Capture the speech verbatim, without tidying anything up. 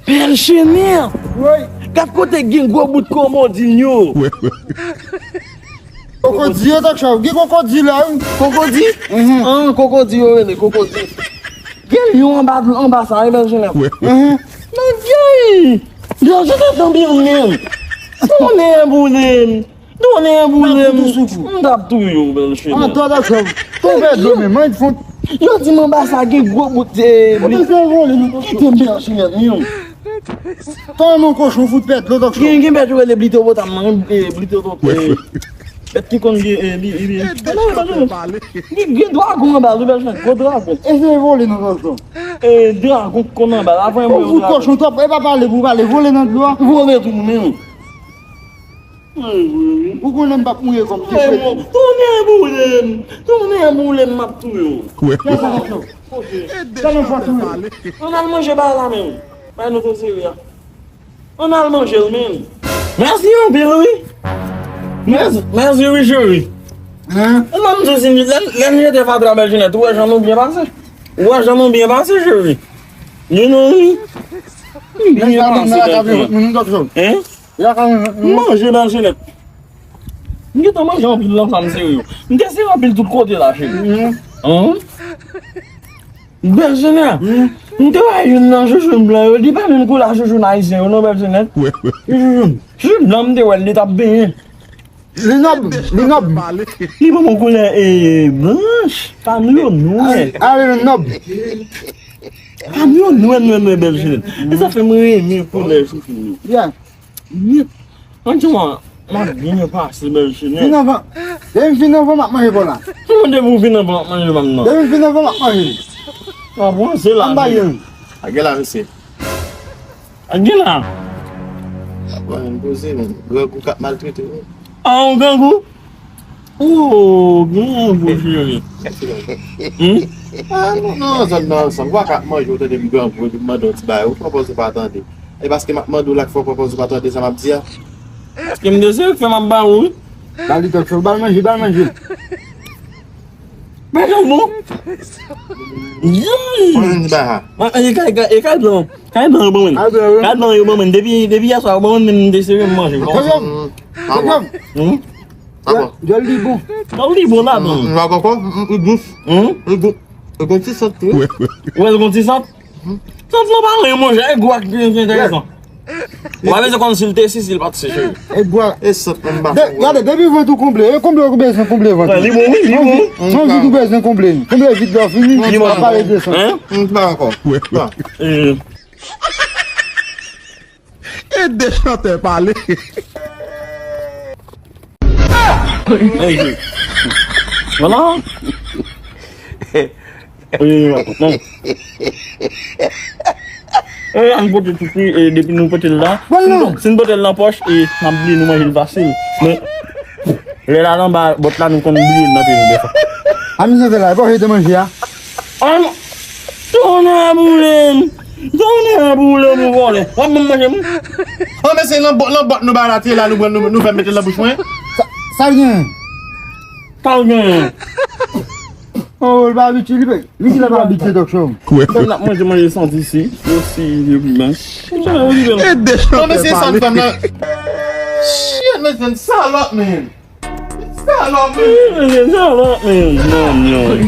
Bèl Jenè! Woy! Gad kote k gen gwo bout kwokodil yo! Kwokodil yo, Tòk Chòv. Gen kwokodil la, wi. Kwokodil? Mhm. An, kwokodil yo rele, kwokodil. Gen lyon anba, anba sa, wi, Bèl Jenè. Mhm. Nan gay! Bèl Jenè, tanbyen menm. Tounen boule m. Tounen boule m. M t ap touye w, Bèl Jenè. An, Tòk Chòv. Tou pèdi dlo, men, man, fon. Yo di m anba sa gen gwo bout, eh, bli. Kite m, Bèl Jenè, menm. Kòman yon kochon fout pèdi dlo, Tòk Chòv? Gen, gen bèt yo rele blitopotam nan, eh, blitopotam, eh, bèt ki konn gen, eh, li, li, li. Gen, gen dragon anba l, wi, Bèl Jenè, gwo dragon. E se vole nan Tòk Chòv. Eh, dragon ki konn anba l, avan yon fout dragon. Kochon twòp, e pa pale pou pale, vole nan dlo a. Vole tou, menm. Ou konnen m p ap mouye kòm ti frè. Tounen boule m, tounen boule m, m ap touye w. Kè sa, Tòk Chòv? Kè nan fwa touye. Ann al manje bagay la menm. Bay nou to seri a. Ann al manje l menm. Mèsi anpil, wi. Mèsi, mèsi, wi, cheri. Hein? Ou menm tou, si lè, lè n jete fatra, Bèl Jenè, ou wè jan nou byen pase? Ou wè jan nou byen pase, cheri? Gen nou, wi. Byen pase, Bèl Jenè. Hein? Manje Bèl Jenè. M gentan manje anpil nan sa m sere yo. M te sere anpil tout kote la, cheri. An? Bèl Jenè. M te wè youn nan chouchoun blan yo, li pa menm koulè chouchoun ayisyen yo non, Bèl Jenè. Chouchoun. Chouchoun blan m te wè l, li t ap benyen. Li nòb, li nòb. Li ban mwen koulè, eh, blanch, pami yo nwè. Ah, li nòb. Pami yo nwè, nwè, nwè, Bèl Jenè. E sa fè m renmen koulè chouchoun yo. Yeah. Yip! An di mwen, m ap byen pase, Bèl Jenè. Vin anvan. Depi m fin anvan, m ap manje pa w la. Kòman depi w vin anvan, m ap manje pa m nan? Depi m fin anvan, m ap manje. W ap ranse la. Ann ba l. A gen la, mesye. A gen la. Bon, m poze, men. Grangou k ap maltrete w. A, yon grangou? Oh, gen yon gwo cheri. Hmm? Ah, non, non, zòn nan ansanm. W a ka ap manje, w tande m grangou, epi m mande yon ti bagay, ou pran pòz ou pa tande. E paske m ap mande w la k fè w pran pòz ou pa tande sa m ap di a? Paske m dezire k fè m ap ba ou, wi. Ba li Tòk Chòv, ba l manje, ba l manje. Bagay bon. Yay! Mwen di ba ha. E kay, kay, e kay blan. Kay blan yo ban mwen. Kay blan yo ban mwen. Depi, depi yè swa yo ban mwen, men m dezire m manje. Tòk Chòv. Hmm? Tòk Chòv. Hmm? Sa bon. Dyòl li bon. Dyòl li bon ladan. M pa kòkò, m, m, li dous. Hmm? Li dous. Li gon ti sant tou. Ou wè l gon ti sant? Sant lan pa anyen, monchè, e gou ak li ki enteresan. Ou pa bezwen konn si l te si, si l pa t si, cheri. E gou ak... E sant lan m pa fè. Gade, depi vant ou konble, e konble ou bezwen konble vant ou. Li bon, wi, li bon. Nan vi tou bezwen konble. Konble vit lè w fini, w ap pale de sant. Hein? M pa ankò. Eh. E de chantè pale. Hey, voilà. Eh, bon. Eh, ann pote tout, wi, eh, depi nou pote l la. Si n pote l nan pòch, eh, n ap bliye nou manje l fasil. Men, lè l al anba bòt la, nou konn bliye l nan pye nou defwa. A mizè fè la, e pa w jete manje a? An, tounen boule m! Tounen boule m, ou vòlè! W ap ban m manje m? An, men se nan bò-, nan bòt nou ba la te la, nou pran, nou, nou fè mete l nan bouch mwen. Sa, sa l gen? Sa l gen? Oh, l pa abitye, li pe-, li di l pa abitye Tòk Chòv. Fè n ap manje, manje santi isi, yo si, yo pi blanch. E de chantè pale. An, men se sa m fè m nan. Shit, men se yon salòp, men. Salòp, men. Salòp, men. Non, non.